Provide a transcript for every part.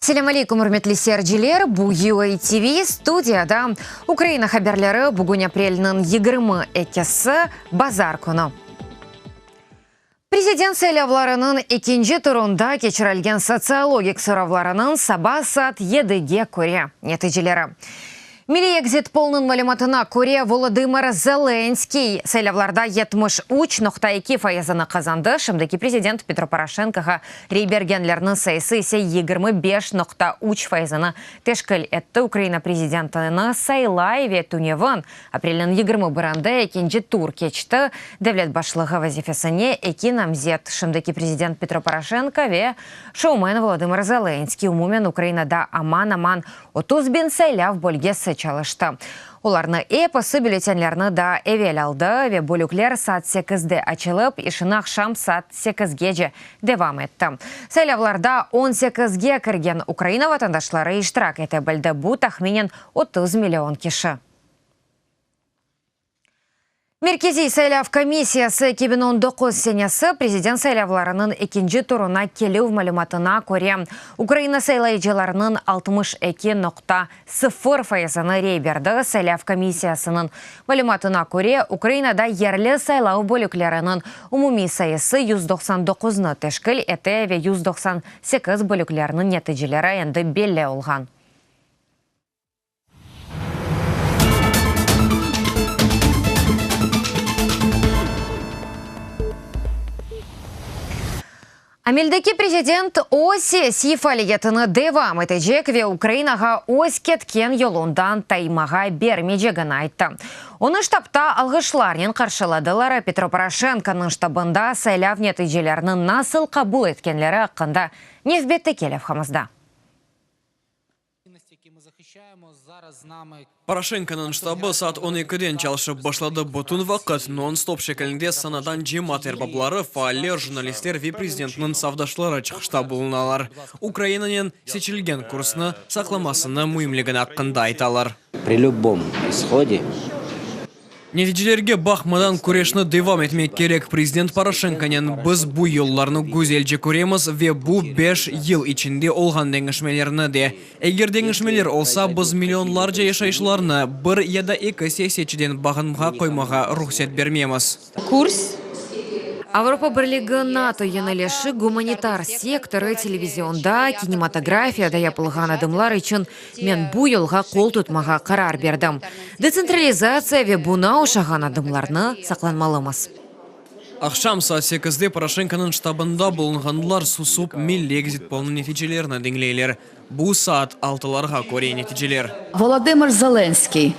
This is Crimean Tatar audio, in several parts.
Selâm aleykum, ürmetli seyirciler! Bu UA TV, studiyada Ukraina haberleri, bugün aprelniñ 22-si, bazar künü. Prezident saylavlarınıñ ekinci turunda keçirilgen sotsiologik soravlarınıñ saba saat yedige köre neticeleri. Milliy ekzit-polnıñ malümatına köre, Volodımır Zelenskiy saylavlarda 73,2 fayızını qazandı, şimdiki prezident Petro Poroşenkoğa rey bergenlerniñ sayısı ise 25,3 fayızını teşkil etti. Ukraina prezidentini saylay ve tünevin, aprelniñ 21-nde, ekinci tur keçti. Devlet başlığı vazifesine eki namzet, şimdiki prezident Petro Poroşenko ve şoumen Volodımır Zelenskiy, umumen Ukrainada aman-aman 30 bin saylav bölgesi çalıştı. Olarnı episi bülletenlerni daa evel aldı ve bölükler saat sekizde açılıp, işini aqşam saat sekizgece devam etti. Saylavlarda on sekizge kirgen Ukraina vatandaşları iştirak ete bildi, bu tahminen 30 million kişi. Merkeziy saylav komissiyası 2019 senesi prezident saylavlarınıñ ekinci turuna kelüv malümatına köre, Ukraina saylayıcılarınıñ 62,0 fayızını rey berdi. Saylav komissiyasınıñ malümatına köre, Ukrainada yerli saylav bölükleriniñ umumiy sayısı 199-nı teşkil ete ve 198 bölüklerniñ neticeleri endi belli olğan. Ameldeki prezident öz siyasiy faaliyetini devam etecek ve Ukrainağa öz ketken yolundan taymağa bermeycegini ayttı. Onı ştabta alğışlarnen qarşıladılar. Petro Poroşenkonıñ ştabında saylav neticelerini nasıl qabul etkenleri aqqında nevbetteki levhamızda. Poroşenkonıñ ştabı saat on ekiden çalışıp başladı, bütün vaqıt non-stop şeklinde sanadan cemaat erbapları, faaller, jurnalistler ve prezidentniñ safdaşları çıqışta bulunalar, Ukrainanen seçilgen kursnı saqlamasını müimligini aqqında aytalar. Pri lübom ishode. Neticelerge baqmadan, küreşni devam etmek kerek. Prezident Poroşenkonen biz bu yollarnı güzelce köremiz ve bu beş yıl içinde olğan deñişmelerni de. Eger deñişmeler olsa, biz millionlarca yaşayışlarnı bir ya da eki siyasetçiden bağınmğa qoymağa ruhset bermemiz. Kurs, Avropa Birligi, NATO yönelişi, gumanitar sektorı, televizionda, kinematografiyada yapılğan adımlar içün men bu yolğa qol tutmağa qarar berdim. Detsentralizatsiya ve buna oşağan adımlarnı saqlanmalımız. Aqşam saat sekizde Poroşenkonıñ ştabında bulunğanlar susıp, milliy ekzit-polnıñ neticelerini diñleyler. Bu saat altılarğa köre neticeler. Volodımır Zelenskiy.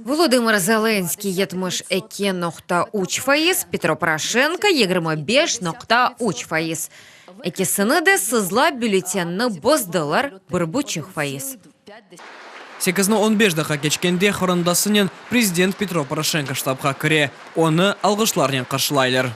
Volodımır Zelenskiy 72,3 faiz, Petro Poroşenko 25,3 faiz. Ekisini de sızlap bülletenni bozdılar, bir buçuq faiz. Sekizni on beş daqqa keçkende qorandasınen prezident Petro Poroşenko ştabğa kire. Onı alğışlarnen qarşılaylar.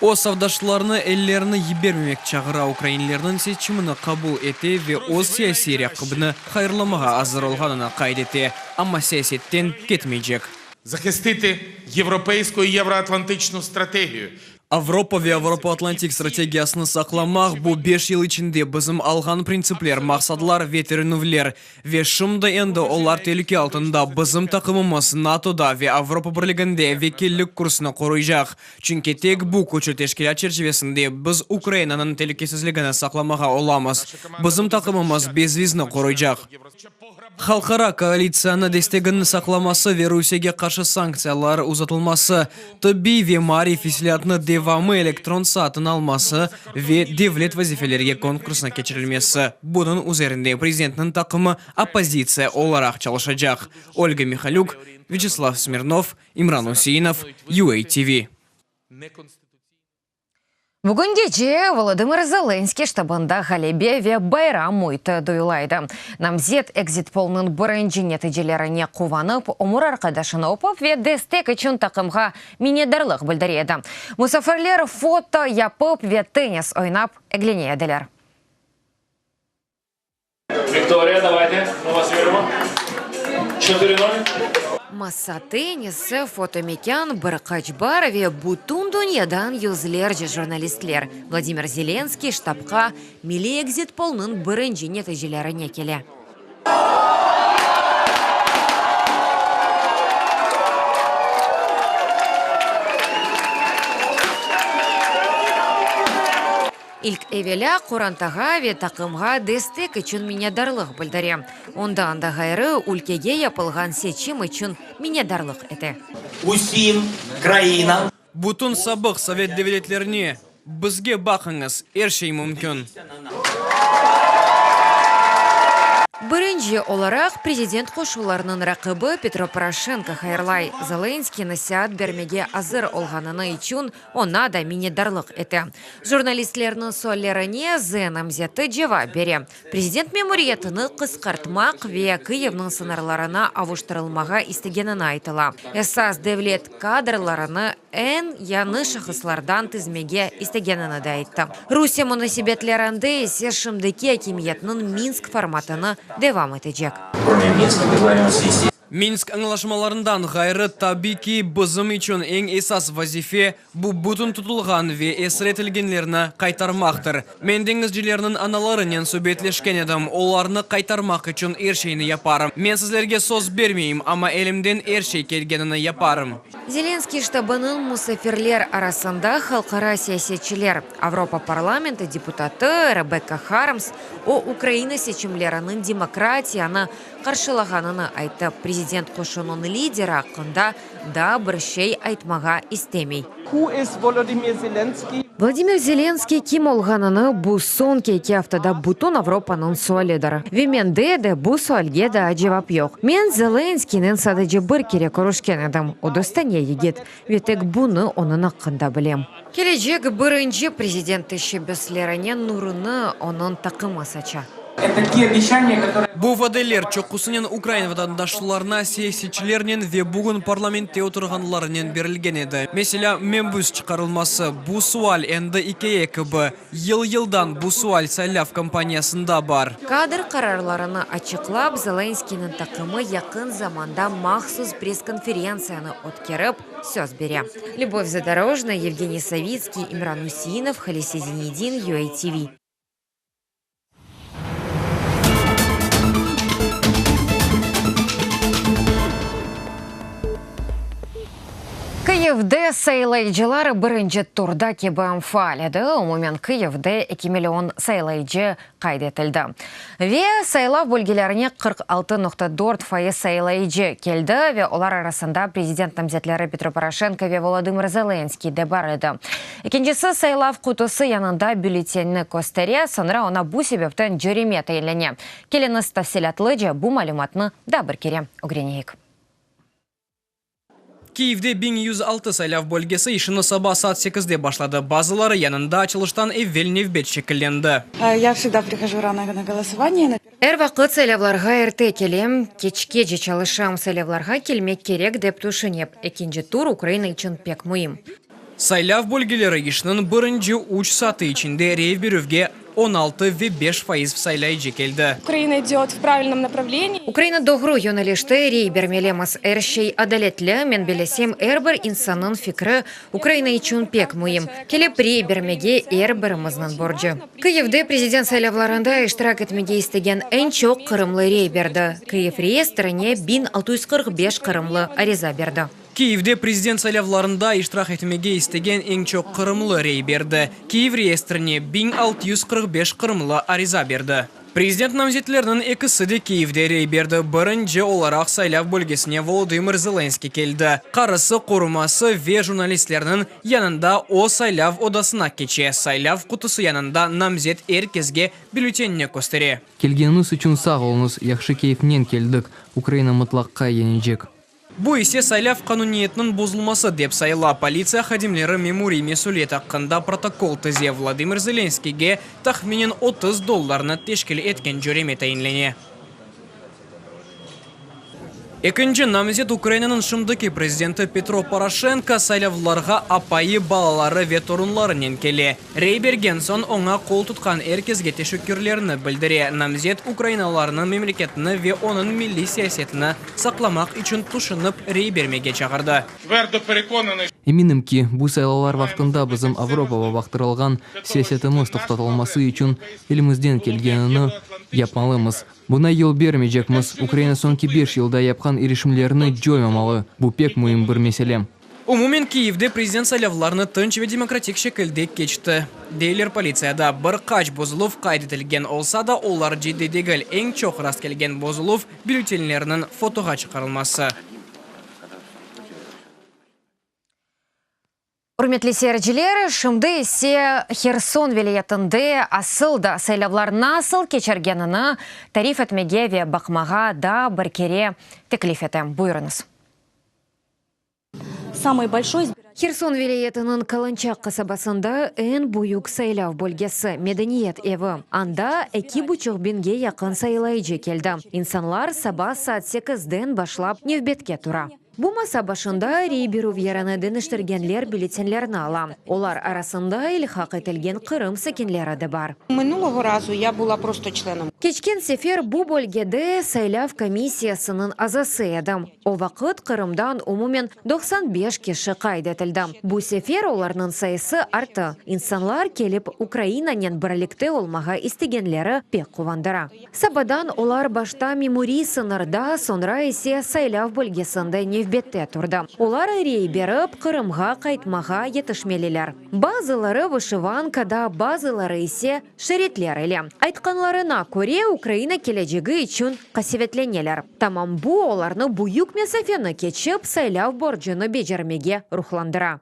O, safdaşlarını ellerini yibermemek çağıra, ukrainlerniñ seçimini qabul ete ve öz siyasiy raqibini hayırlamağa azır olğanını qayd ete, amma siyasetten ketmeycek. Zahistiti yevropeysko i yevroatlantıçnu strategiyu. Avropa ve Avropa-Atlantik strategiyasını saqlamaq, bu beş yıl içinde bizim alğan printsipler, maqsadlar ve tirenüvler. Ve şimdi endi olar telüke altında, bizim taqımımız NATOda ve Avropa Birliginde vekillik kursını qoruycaq, çünki tek bu küçlü teşkilât çerçivesinde biz Ukrainanıñ telükesizligini saqlamağa olamız. Bizim taqımımız bezvizni qoruycaq. Halqara koalitsiyanı desteginiñ saqlaması ve Rusiyege qarşı sanktsiyalar uzatılması, tıbbiy ve maarif islâatnı devamı elektron satın alması ve devlet vazifelerge konkursnı keçirilmesi, bunıñ üzerinde prezidentniñ taqımı oppozitsiya olaraq çalışacaq. Olga Mihalük, Vyaçeslav Smirnov, İmran Useinov, UATV. Bugün gece Volodımır Zelenskiy ştabında ğalebe ve bayram müiti duyula edi. Namzet ekzit-polnıñ birinci neticelerine quvanıp, ömür arqadaşını öpip ve destek içün taqımğa minnetdarlıq bildire edi. Musafirler foto yapıp ve tennis oynap eglene ediler. Viktoriya, davayte, mı vas virimo. Çotırı nol. Masa tennisi, fotomekân, bir qaç bar ve bütün dünyadan yüzlerce jurnalistler. Vladimir Zelenskiy ştabqa milliy ekzit-polnıñ birinci neticelerine kele. İlk evelâ, qorantağa ve taqımğa destek içün minnetdarlıq bildire. Ondan da ğayrı, ülkege yapılğan seçim içün minnetdarlıq ete. Usim krainam. Bütün sabıq sovet devletlerine, Bizge baqıñız, er şey mümkün. Birinci olaraq prezident qoşularınıñ raqibi Petro Poroşenko hayırlay. Zelenskiy nasiat bermege azır olğanını içün oña da minnetdarlıq ete. Jurnalistlerniñ suallerine Z namzeti cevap bere. Prezident memuriyetini qısqartmaq ve Kıyivniñ sıñırlarına avuştırılmağa istegenini aytıla. Esas devlet kadrlarını eñ yañı şahıslardan tizmege istegenini de ayttı. Rusiye munasebetlerinde ise şimdiki akimiyetniñ Minsk formatını devam etecek. Minsk añlaşmalarından ğayrı, tabiy ki, bizim içün eñ esas vazife, bu bütün tutulğan ve esir etilgenlerni qaytarmaqtır. Men deñizcilerniñ analarınen subetleşken edim, olarnı qaytarmaq içün er şeyni yaparım. Men sizlerge söz bermeyim, amma elimden er şey kelgenini yaparım. Zelenskiy ştabınıñ musafirler arasında halqara siyasetçiler, Avropa parlamenti deputatı Rebekka Harms, o, Ukraina seçimleriniñ demokratiyanı qarşılağanını ayttı, prezident qoşunıñ lideri aqqında daa bir şey aytmağa istemey. Who is Volodymyr Zelensky? Vladimir Zelenskiy kim olğanını bu soñki eki aftada bütün Avropanıñ sualidir. Ve mende de bu sualge daa cevap yoq. Men Zelenskiynen sadece bir kere körüşken edim, o dostane yigit, ve tek bunı onıñ aqqında bilem. Kelecek birinci prezident teşebbüslerine nurunı onıñ taqımı saça. Bu vadeler çoqusınen ukrain vatandaşlarına siyasetçilernen ve bugün parlamentte oturğanlarınen berilgen edi. Meselâ, mebüs çıqarılması, bu sual endi ikâye kibi, yıl-yıldan bu sual saylav kampaniyasında bar. Kadr qararlarını açıqlap, Zelenskıynıñ taqımı yaqın zamanda mahsus press-konferentsiyanı ötkerip, söz bere. Lübov Zadorojnaya, Yevgeniy Savitskiy, İmran Useinov, Halise Zinedin, UATV. Kıyivde saylayıcılar birinci turda kibi faal edi. Umumen Kıyivde eki million saylayıcı qayd etildi. Ve saylav bölgelerine 46,4 fayız saylayıcı keldi ve olar arasında prezident namzetleri Petro Poroşenko ve Volodımır Zelenskiy de bar edi. Ekincisi, saylav qutusı yanında bülletenni köstere, soñra oña bu sebepten cöreme tayinlene. Keliñiz, tafsilâtlıca bu malümatnı daa bir kere ögreneyik. Kiyevde 1106 saylav bölgesi işini saba saat sekizde başladı. Bazıları yanında açılıştan evel nevbet şekillendi. Ya vsegda prihojу rano na golosovaniye. Er vaqıt saylavlarğa erte kelem, keçkece çalışam, saylavlarğa kelmek kerek dep tüşünep. Ekinci tur Ukraina içün pek müim. Saylav bölgeleri işniñ birinci üç saatı içinde rey berüvge 16 ve 5% saylayıcı keldi. Ukraina idet v pravilnom napravleniyi. Ukraina doğru yönelişte, rey bermelimiz. Er şey adaletli, men bilesem, er bir insannıñ fikri Ukraina içün pek müim. Kelip rey bermege er birimizniñ borcu. Kıyivde prezident saylavlarında iştirak etmege istegen eñ çoq qırımlı rey berdi. Kıyiv reyestrine 1645 qırımlı ariza berdi. Kiyevde prezident saylavlarında iştirak etmege istegen eñ çoq qırımlı rey berdi. Kiyev reyestrine 1645 qırımlı ariza berdi. Prezident namzetleriniñ ekisi de Kiyevde rey berdi. Birinci olaraq saylav bölgesine Volodımır Zelenskiy keldi. Qarısı, qoruması ve jurnalistlerniñ yanında o saylav odasına keçe. Saylav qutusı yanında namzet er kesge bülletenini köstere. Kelgeniñiz içün sağ oluñız, yahşı keyfnen keldik, Ukraina mıtlaqqa yeñecek. Bu ise saylav qanuniyetiniñ bozulması dep sayıla. Politsiya hadimleri memuriy mesüliyet aqqında protokol tize, Vladimir Zelenskiyge tahminen 30 dollarnı teşkil etken cöreme tayinlene. Ekinci namzet Ukrainanıñ şimdiki prezidenti Petro Poroşenko saylavlarğa apayı, balaları ve torunlarınen kele. Rey bergen soñ oña qol tutqan er kesge teşekkürlerini bildire. Namzet ukrainalılarnı memleketini ve onıñ milliy siyasetini saqlamaq içün tüşünip rey bermege çağırdı. Tverdo perekonanıy. Eminim ki, bu saylavlar vaqtında bizim Avropağa baqtırılğan siyasetimiz toqtatılması içün elimizden kelgenini yapmalımız. Buna yol bermeycekmiz. Ukraina soñki beş yılda yapqan irişimlerini coymamalı. Bu pek müim bir mesele. Umumen Kiyevde prezident saylavlarını tınç ve demokratik şekilde keçti, deyler politsiyada. Bir qaç bozuluv qayd etilgen olsa da, olar ciddiy degil. Eñ çoq rastkelgen bozuluv, bülletenlerniñ fotoğa çıqarılması. Ürmetli seyirciler, şimdi ise Herson vilâyetinde asıl da saylavlar nasıl keçirgenini tarif etmege ve baqmağa daa bir kere teklif etem. Buyurıñız. Herson vilâyetiniñ Kalançak qasabasında eñ büyük saylav bölgesi, Medeniyet evi. Anda eki buçuq biñge yaqın saylayıcı keldi. İnsanlar saba saat sekizden başlap nevbetke tura. Bu masa başında rey berüv yerini deñiştirgenler bülletenlerni ala. Olar arasında ilhaq etilgen Qırım sakinleri de bar. Keçken sefer bu bölgede saylav komissiyasınıñ azası edim. O vaqıt Qırımdan umumen 95 kişi qayd etildi. Bu sefer olarnıñ sayısı arttı. İnsanlar kelip Ukrainanen birlikte olmağa istegenleri pek quvandıra. Sabadan olar başta memuriy sıñırda, soñra ise saylav bölgesinde nevbette turdı. Olar rey berip, Qırımğa qaytmağa yetişmeliler. Bazıları vışivankada, bazıları ise şeritler ile. Aytqanlarına köre, Ukraina kelecegi içün qasevetleneler. Tamam bu olarnı büyük mesafeni keçip, saylav borcunı becermege ruhlandıra.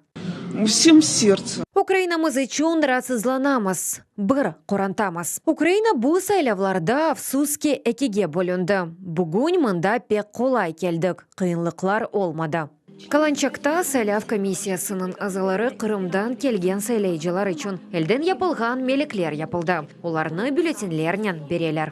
Vsem serdtsem. Ukrainamız içün raatsızlanamız. Bir qorantamız. Ukraina bu saylavlarda, afsus ki, ekige bölündi. Bugün mında pek qolay keldik, qıyınlıqlar olmadı. Kalançakta saylav komissiyasınıñ azaları Qırımdan kelgen saylayıcılar içün elden yapılğan melekler yapıldı, olarnı bülletenlernen bereler.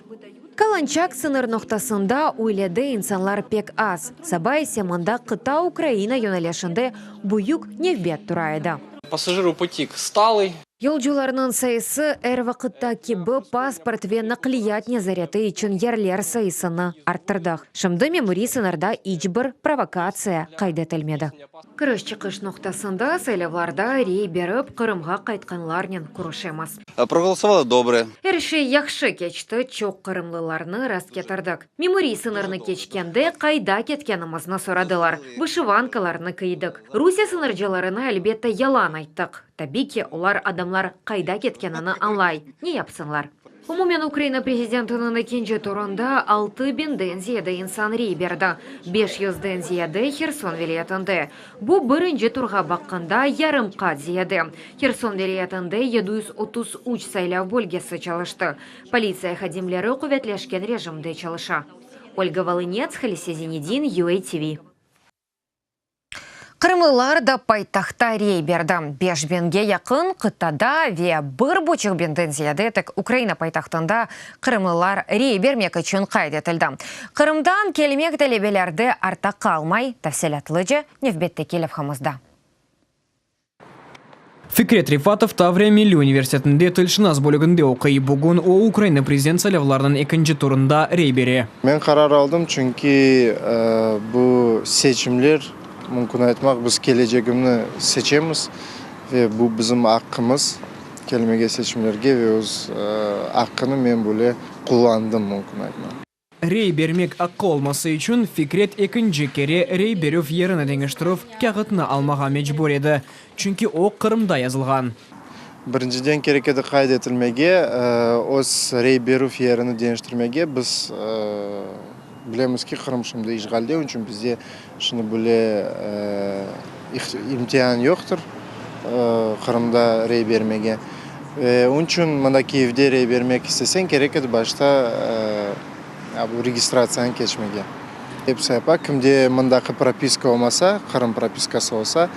Kalançak sıñır noqtasında üylede insanlar pek az, saba ise mında qıta Ukraina yönelişinde büyük nevbet tura edi. Passajıropotik stalıy. Yolcularnıñ sayısı er vaqıtta kibi pasport ve naqliyat nezareti içün yerler sayısını arttırdıq. Şimdi memuriy sıñırda iç bir provokatsiya qayd etilmedi. Kiriş-çıqış noqtasında saylavlarda rey berip, Qırımğa qaytqanlarnen körüşemiz. Proğolosovalı dobre. Er şey yahşı keçti, çoq qırımlılarnı rastketirdik. Memuriy sıñırnı keçkende, qayda ketkenimizni soradılar. Vışivankalarnı kiydik. Rusiye sıñırcılarına, elbette, yalan ayttıq. Tabiy ki, olar adamlar qayda ketkenini añlay, ne yapsınlar? Umumen Ukraina prezidentiniñ ekinci turında altı biñden ziyade insan rey berdi, beş yüzden ziyade Herson vilâyetinde. Bu, birinci turğa baqqanda, yarım qat ziyade. Herson vilâyetinde 733 saylav bölgesi çalıştı. Politsiya hadimleri quvetleşken rejimde çalışa. Olga Volınets, Halise Zinedin, UATV. Qırımlılar da paytahtta rey berdi. Beş biñge yaqın qıtada ve bir buçuq biñden ziyade tek Ukraina paytahtında qırımlılar rey bermek içün qayd etildi. Qırımdan kelmek talebelerde arta qalmay, tafsilâtlıca nevbetteki levhamızda. Fikret Refatov Tavriya milliy universitetinde tilşınas bölüginde oquy. Bugün o, Ukraina prezident saylavlarınıñ ekinci turında rey bere. Men qarar aldım, çünki bu seçimler, mümkün aytmaq, biz kelecegimni seçemiz ve bu bizim aqqımız, kelmege seçimlerge ve öz aqqını men böyle qullandım, mümkün aytmaq. Rey bermek aqqı olması içün Fikret ekinci kere rey berüv yerini deñiştirüv kâğıtını almağa mecbur edi, çünki o Qırımda yazılğan. Birinciden kerek edi qayd etilmege, öz rey berüv yerini deñiştirmege. Biz bilemiz ki, Qırım şimdi işğalde, onıñ içün bizde şimdi böyle imtian yoqtır Qırımda rey bermege. Ve onıñ içün mında Kiyevde rey bermek isteseñ, kerek edi başta bu registratsiyanı keçmege. Episi yapa. Kimde mındaki propiska olmasa, Qırım propiskası olsa,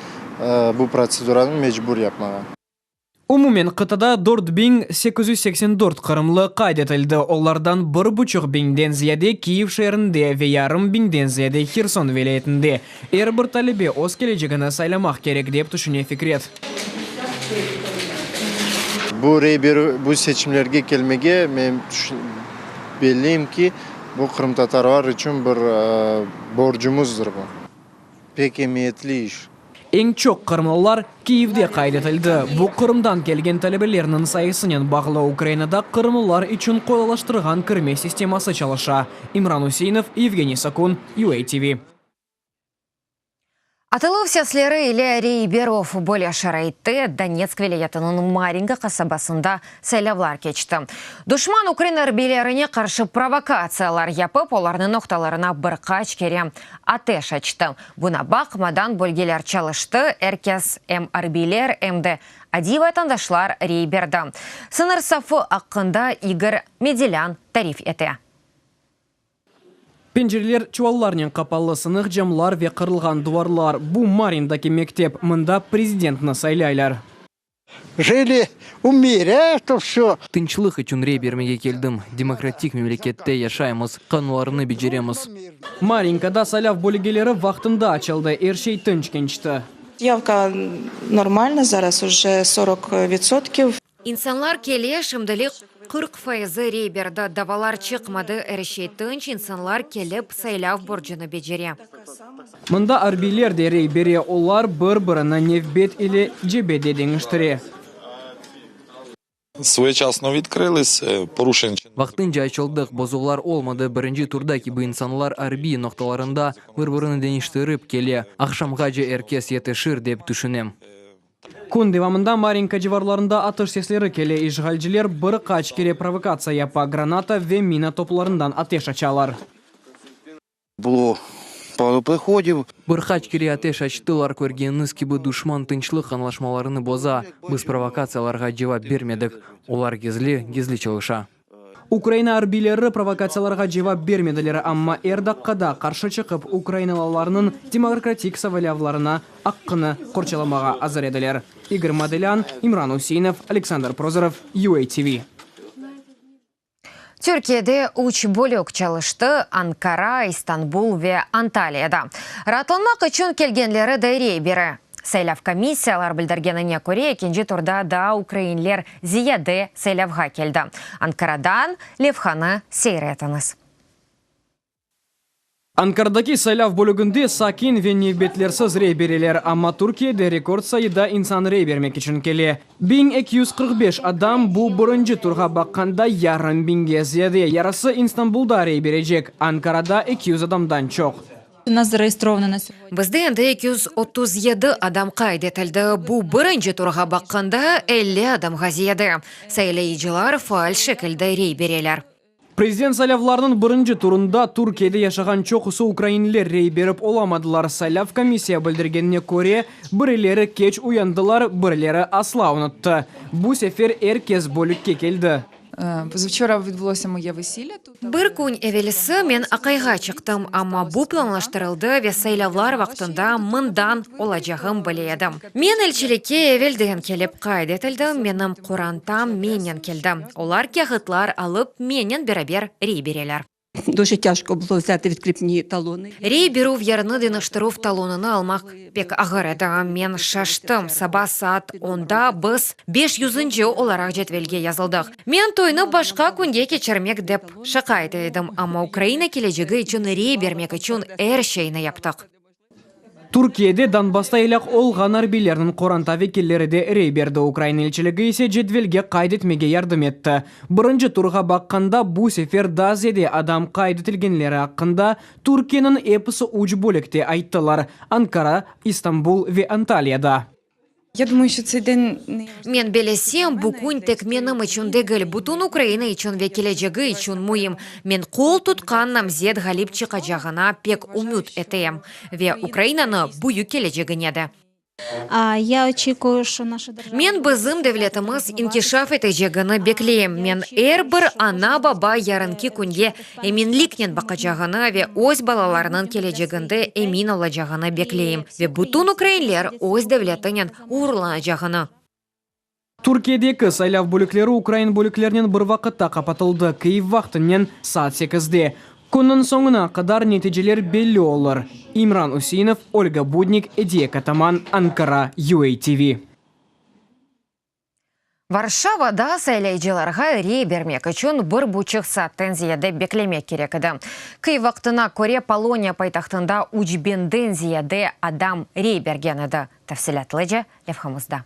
bu protseduranı mecbur yapmağa. Umumen. Umumen qıtada 4884 qırımlı qayd etildi, olardan bir buçuq biñden ziyade Kiyev şeerinde ve yarım biñden ziyade Herson vilâyetinde. Er bir talebe öz kelecegini saylamaq kerek, dep tüşüne Fikret. Bu rey berüv, bu seçimlerge kelmege, men belleyim ki, bu qırımtatarlar içün bir borcumızdır bu. Pek emiyetli iş. Eñ çoq qırımlılar Kiyevde qayd etildi. Bu, Qırımdan kelgen talebelerniñ sayısınen bağlı. Ukrainada qırımlılar içün qolaylaştırğan kirme sisteması çalışa. İmran Üseinov, Yevgeniy Sokun, UATV. Atıluv sesleri ile rey berüv böyle şaraitte Donetsk vilâyetiniñ Marinka qasabasında saylavlar keçti. Duşman ukrain arbiylerine qarşı provokatsiyalar yapıp, olarnıñ noqtalarına bir qaç kere ateş açtı. Buna baqmadan, bölgeler çalıştı, er kes, em arbiyler, em de adiy vatandaşlar rey berdi. Sıñır safı aqqında İgor Medelân tarif ete. Pencereler çuvallarnen qapalı, sınıq camlar ve qırılğan duvarlar. Bu Marindaki mektep, mında prezidentni saylaylar. Jili v mire, eto vsö. Tınçlıq içün rey bermege keldim. Demokratik memlekette yaşaymız, qanunlarnı beceremiz. Marinkada saylav bölgeleri vaqtında açıldı, er şey tınç keçti. Yavka normalna, zaraz uje sorok vitsotkiv. İnsanlar kele, şimdilik 40 fayızı rey berdi, davalar çıqmadı, er şey tınç, insanlar kelip, saylav borcunı becere. Mında arbiyler de rey bere, olar bir-birini nevbet ile cebede deñiştire. Своєчасно відкрились, порушень. Vaqtınca açıldıq, bozuvlar olmadı, birinci turda kibi insanlar arbiy noqtalarında bir-birini deñiştirip kele. Aqşamğace er kes yetişir, dep tüşünem. Kün devamında Marinka civarlarında atış sesleri kele, işğalciler bir qaç kere provokatsiya yapa, granata ve mina toplarından ateş açalar. Bulo paru prıhodiv. Bir qaç kere ateş açtılar, körgeniñiz kibi, duşman tınçlıq añlaşmalarını boza, biz provokatsiyalarğa cevap bermedik, olar gizli, gizli çalışa. Ukraina arbiyleri provokatsiyalarğa cevap bermediler, amma er daqqada qarşı çıqıp, ukrainalılarnıñ demokratik saylavlarına aqqını qorçalamağa azır ediler. İgor Modelân, İmran Üseinov, Aleksandr Prozorov, UATV. Türkiyede üç bölük çalıştı, Ankara, İstanbul ve Antaliyada. Raatlanmaq içün kelgenleri de rey bere. Saylav komissiyalar bildirgenine köre, ekinci turda daa ukrainler ziyade saylavğa keldi. Ankaradan levhanı seyir etiñiz. Ankaradaki saylav bölüginde sakin ve nevbetlersiz rey bereler, amma Türkiyede rekord sayıda insan rey bermek içün kele. 1245 adam, bu birinci turğa baqqanda yarım biñge ziyade, yarısı İnstanbulda rey berecek, Ankarada 200 adamdan çoq. Bizde endi 237 adam qayd etildi, bu birinci turğa baqqanda 50 adamğa ziyade. Saylayıcılar faal şekilde rey bereler. Prezident saylavlarınıñ birinci turında Türkiyede yaşağan çoqusı ukrainler rey berip olamadılar. Saylav komissiya bildirgenine köre, birileri keç uyandılar, birileri asla unuttı. Bu sefer er kes bölükke keldi. Bir kün evelsi men aqayğa çıqtım, amma bu planlaştırıldı ve saylavlar vaqtında mından olacağım bile edim. Men elçilikke evelden kelip qayd etildim, menim qorantam mennen keldi. Olar kâğıtlar alıp, mennen beraber rey bereler. Rey berüv yerini deñiştirüv talonını almaq pek ağır edi. Men şaştım, saba saat onda biz beş yüzünci olaraq cedvelge yazıldıq. Men toynı başqa künge keçirmek dep şaqa ete edim, amma Ukraina kelecegi içün rey bermek içün er şeyni yaptıq. Türkiyede Donbassta elâk olğan arbiylerniñ qoranta vekilleri de rey berdi, Ukraina elçiligi ise cedvelge qayd etmege yardım etti. Birinci turğa baqqanda, bu sefer daa ziyade adam qayd etilgenleri aqqında Türkiyeniñ episi üç bölükte ayttılar, Ankara, İstanbul ve Antaliyada. Men belesem, bu kün tek menim içün degil, bütün Ukraina içün ve kelecegi içün müim. Men qol tutqan namzet ğalip çıqacağına pek ümüt etem. Ve Ukrainanı büyük kelecegine de. Men bizim devletimiz inkişaf etecegini bekleyim. Men er bir ana-baba yarınki künge eminliknen baqacağını ve öz balalarınıñ keleceginde emin olacağını bekleyim. Ve bütün ukrainler öz devletinen ğururlanacağını. Türkiyedeki saylav bölükleri ukrain bölüklerinen bir vaqıtta qapatıldı, Kyiv vaqtınen saat sekizde. Künniñ soñuna qadar neticeler belli olur. İmran Üseinov, Olga Budnik, Ediye Kataman, Ankara, UATV. Varşavada saylayıcılarğa rey bermek içün bir buçuq saatten ziyade beklemek kerek edi. Kyiv vaqtına köre Poloniya paytahtında üç biñden ziyade adam rey bergen edi, tafsilâtlıca levhamızda.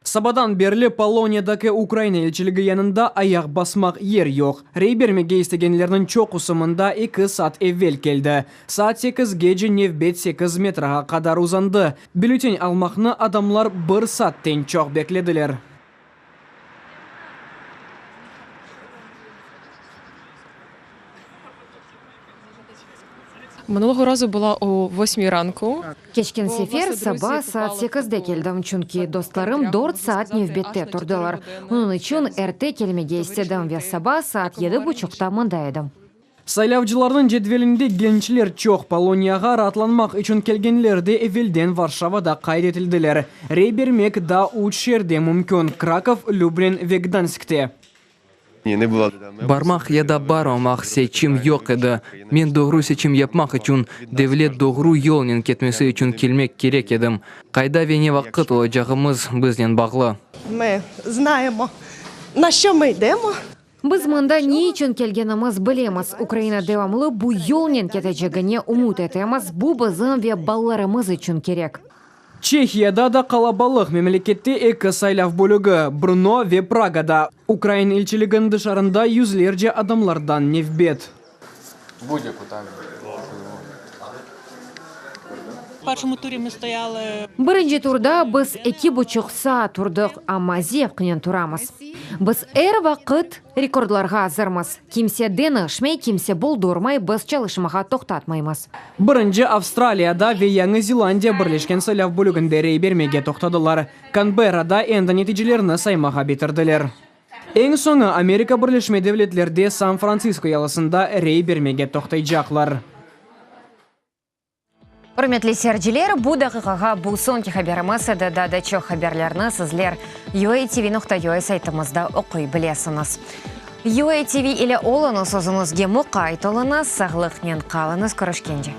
Sabadan berli Poloniyadaki Ukraina elçiligi yanında ayaq basmaq yer yoq. Rey bermege istegenlerniñ çoqusı mında eki saat evel keldi. Saat sekizgece nevbet sekiz metrğa qadar uzandı. Bülten almaqnı adamlar bir saatten çoq beklediler. Mınuluğu razu bula o vosmiy ranku. Keçken sefer saba saat sekizde keldim, çünki dostlarım dört saat nevbette turdılar. Onıñ içün erte kelmege istedim ve saba saat yedi buçuqta mında edim. Saylavcılarnıñ cedvelinde gençler çoq, Poloniyağa raatlanmaq içün kelgenler de evelden Varşavada qayd etildiler. Rey bermek daa üç şeerde mümkün, Krakov, Lüblin ve Gdanskte. Barmaq ya da barmamaq seçim yoq edi. Men doğru seçim yapmaq içün, devlet doğru yolnen ketmesi içün kelmek kerek edim. Qayda ve ne vaqıt olacağımız biznen bağlı. Mı znayemo, na şço mı ydemo. Biz mında ne içün kelgenimiz bilemiz, Ukraina devamlı bu yolnen ketecegine ümüt etemiz, bu bizim ve balalarımız içün kerek. Çehiyada da qalabalıq, memlekette eki saylav bölügi, Brno ve Pragada. Ukrain elçiliginiñ dışarında yüzlerce adamlardan nevbet. Birinci turda biz eki buçuq saat turdıq, amma zevqnen turamız. Biz er vaqıt rekordlarğa azırmız. Kimse deñişmey, kimse boldurmay, biz çalışmağa toqtatmaymız. Birinci Avstraliyada ve Yañı Zelandiya Birleşken saylav bölüginde rey bermege toqtadılar. Kanberrada endi neticelerni saymağa bitirdiler. Eñ soñu Amerika Birleşme Devletlerde San-Frantsisko yalısında rey bermege toqtaycaqlar. Ürmetli seyirciler, bu daqiqağa bu soñki haberimiz edi. Daa da çoq haberlerni sizler UATV.UA saytımızda oquy bilesiñiz. UATV ile oluñız, özüñizge muqayt oluñız, sağlıqnen qalıñız, körüşkence.